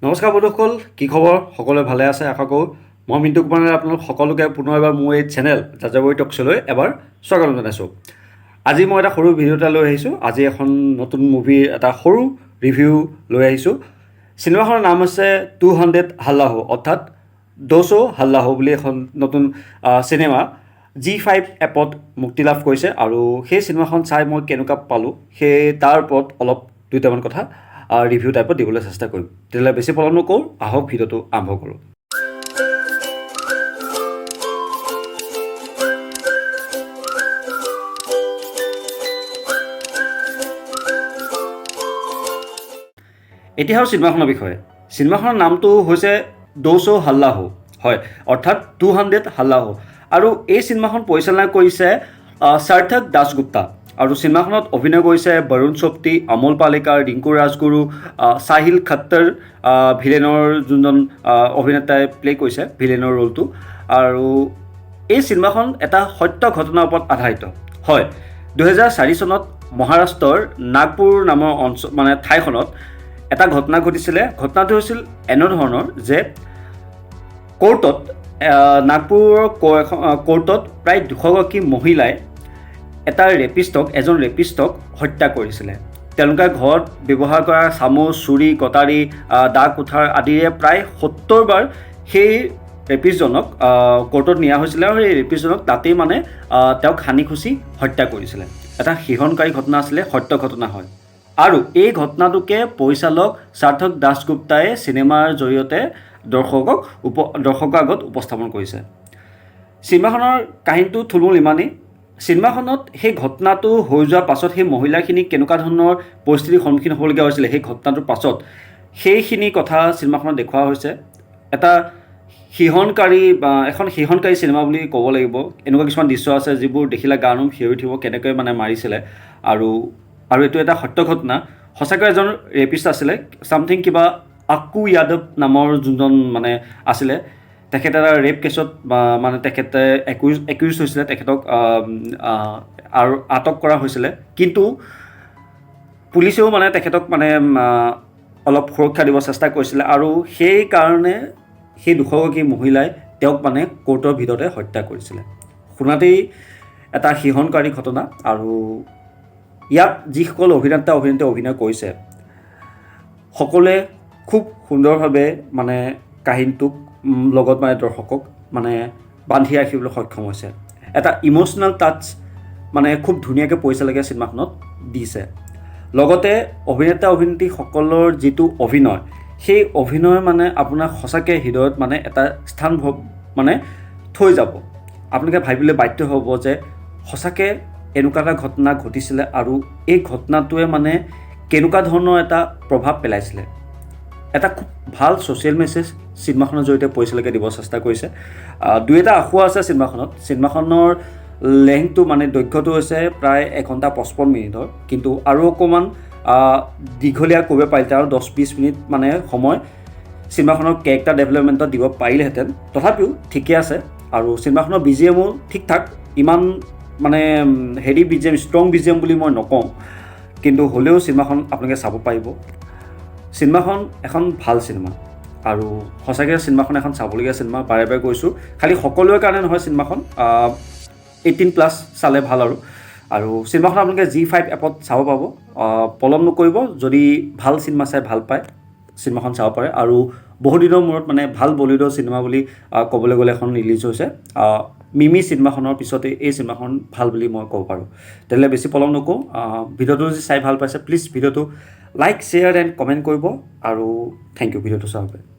নমস্কাৰ বন্ধুসকল, কি খবৰ? সকলোৱে ভালে আছে আশা কৰোঁ। মই মিণ্টু কুমাৰে আপোনালোক সকলোকে পুনৰ এবাৰ মোৰ এই চেনেল যাযাবৰী টকছলৈ এবাৰ স্বাগতম জনাইছোঁ। আজি মই এটা সৰু ভিডিঅ' এটা লৈ আহিছোঁ। আজি এখন নতুন মুভিৰ এটা সৰু ৰিভিউ লৈ আহিছোঁ। চিনেমাখনৰ নাম হৈছে 200 হাল্লা হো, অৰ্থাৎ 200 হাল্লা হো বুলি এখন নতুন চিনেমা জি5 এপত মুক্তি লাভ কৰিছে। আৰু সেই চিনেমাখন চাই মই কেনেকুৱা পালোঁ সেই তাৰ ওপৰত অলপ দুটামান কথা ৰিভিউ টাইপত দিবলৈ চেষ্টা কৰিম। তেতিয়াহ'লে বেছি পলম নকৰোঁ, আহক ভিডিঅ'টো আৰম্ভ কৰোঁ। এতিয়া আৰু চিনেমাখনৰ বিষয়ে। চিনেমাখনৰ নামটো হৈছে 200 হাল্লা হো, হয়, অৰ্থাৎ 200 হাল্লা হো। আৰু এই চিনেমাখন পৰিচালনা কৰিছে সাৰ্থক দাসগুপ্তা। আৰু চিনেমাখনত অভিনয় কৰিছে বৰুণ চপ্তি, অমল পালেকাৰ, ৰিংকু ৰাজগুৰু, চাহিল খট্টৰ, ভিলেনৰ যোনজন অভিনেতাই প্লে কৰিছে ভিলেনৰ ৰোলটো। আৰু এই চিনেমাখন এটা সত্য ঘটনাৰ ওপৰত আধাৰিত হয়। 2004 চনত মহাৰাষ্ট্ৰৰ নাগপুৰ নামৰ অঞ্চল মানে ঠাইখনত এটা ঘটনা ঘটিছিলে। ঘটনাটো হৈছিল এনেধৰণৰ যে কোৰ্টত, নাগপুৰৰ কোৰ্টত প্ৰায় 200গৰাকী মহিলাই এটা ৰেপিষ্টক, এজন ৰেপিষ্টক হত্যা কৰিছিলে। তেওঁলোকে ঘৰত ব্যৱহাৰ কৰা চামুচ, চুৰি, কটাৰী, দা, কুঠাৰ আদিৰে প্ৰায় 70 বাৰ সেই ৰেপিষ্টজনক কোৰ্টত নিয়া হৈছিলে। আৰু সেই ৰেপিষ্টজনক তাতেই মানে তেওঁক সানি খুচি হত্যা কৰিছিলে। এটা শিহৰণকাৰী ঘটনা আছিলে, সত্য ঘটনা হয়। আৰু এই ঘটনাটোকে পৰিচালক সাৰ্থক দাসগুপ্তাই চিনেমাৰ জৰিয়তে দৰ্শকৰ আগত উপস্থাপন কৰিছে। চিনেমাখনৰ কাহিনীটো থুলমূল ইমানেই। চিনেমাখনত সেই ঘটনাটো হৈ যোৱাৰ পাছত সেই মহিলাখিনি কেনেকুৱা ধৰণৰ পৰিস্থিতিৰ সন্মুখীন হ'বলগীয়া হৈছিলে সেই ঘটনাটোৰ পাছত, সেইখিনি কথা চিনেমাখনত দেখুওৱা হৈছে। এটা শিহৰণকাৰী বা এখন শিহৰণকাৰী চিনেমা বুলি ক'ব লাগিব। এনেকুৱা কিছুমান দৃশ্য আছে যিবোৰ দেখিলে গা নোম শিয়ৰি উঠিব, কেনেকৈ মানে মাৰিছিলে। আৰু আৰু এইটো এটা সত্য ঘটনা। সঁচাকৈ এজন ৰেপিষ্ট আছিলে, ছামথিং কিবা আক্কু যাদৱ নামৰ যোনজন মানে আছিলে, তেখেতে এটা ৰেপ কেছত বা মানে তেখেতে একিউজ হৈছিলে, তেখেতক আৰু আটক কৰা হৈছিলে। কিন্তু পুলিচেও মানে তেখেতক মানে অলপ সুৰক্ষা দিব চেষ্টা কৰিছিলে। আৰু সেইকাৰণে সেই 200গৰাকী মহিলাই তেওঁক মানে কোৰ্টৰ ভিতৰতে হত্যা কৰিছিলে। শুনাতেই এটা শিহৰণকাৰী ঘটনা। আৰু ইয়াত যিসকল অভিনেতা অভিনেত্ৰী অভিনয় কৰিছে সকলোৱে খুব সুন্দৰভাৱে মানে কাহিনীটোক লগত মানে দৰ্শকক মানে বান্ধি ৰাখিবলৈ সক্ষম হৈছে। এটা ইম'চনেল টাচ মানে খুব ধুনীয়াকৈ পৰিচালকে চিনেমাখনত দিছে। লগতে অভিনেতা অভিনেত্ৰীসকলৰ যিটো অভিনয়, সেই অভিনয় মানে আপোনাক সঁচাকৈ হৃদয়ত মানে এটা স্থান মানে থৈ যাব। আপোনালোকে ভাবিবলৈ বাধ্য হ'ব যে সঁচাকৈ এনেকুৱা এটা ঘটনা ঘটিছিলে আৰু এই ঘটনাটোৱে মানে কেনেকুৱা ধৰণৰ এটা প্ৰভাৱ পেলাইছিলে। এটা খুব ভাল ছ'চিয়েল মেছেজ চিনেমাখনৰ জৰিয়তে পৰিচালকে দিব চেষ্টা কৰিছে। দুই এটা আসোঁৱাহ আছে চিনেমাখনত। চিনেমাখনৰ লেংথটো মানে দৈৰ্ঘ্যটো হৈছে প্ৰায় 1 ঘণ্টা 55 মিনিটৰ, কিন্তু আৰু অকণমান দীঘলীয়া কৰিব পাৰিলে আৰু 10-20 মিনিট মানে সময় চিনেমাখনৰ কেৰেক্টাৰ ডেভেলপমেণ্টত দিব পাৰিলেহেঁতেন। তথাপিও ঠিকে আছে। আৰু চিনেমাখনৰ বি জি এমো ঠিক ঠাক, ইমান মানে heavy B G M, strong B G M বুলি মই নকওঁ, কিন্তু হ'লেও চিনেমাখন আপোনালোকে চাব পাৰিব। চিনেমাখন এখন ভাল চিনেমা আৰু সঁচাকৈ চিনেমাখন এখন চাবলগীয়া চিনেমা, বাৰে বাৰে কৈছোঁ। খালি সকলোৰে কাৰণে নহয় চিনেমাখন, 18+ চালে ভাল। আৰু আৰু চিনেমাখন আপোনালোকে জি5 এপত চাব পাব। পলম নকৰিব, যদি ভাল চিনেমা চাই ভাল পায় চিনেমাখন চাব পাৰে। আৰু বহুদিনৰ মূৰত মানে ভাল বলিউডৰ চিনেমা বুলি ক'বলৈ গ'লে এখন ৰিলিজ হৈছে। মিমি চিনেমাখনৰ পিছতে এই চিনেমাখন ভাল বুলি মই ক'ব পাৰোঁ। তেতিয়াহ'লে বেছি পলম নকৰোঁ। ভিডিঅ'টো যদি চাই ভাল পাইছে প্লিজ ভিডিঅ'টো লাইক, শ্বেয়াৰ এণ্ড কমেণ্ট কৰিব। আৰু thank U ভিডিঅ'টো চোৱাৰ বাবে।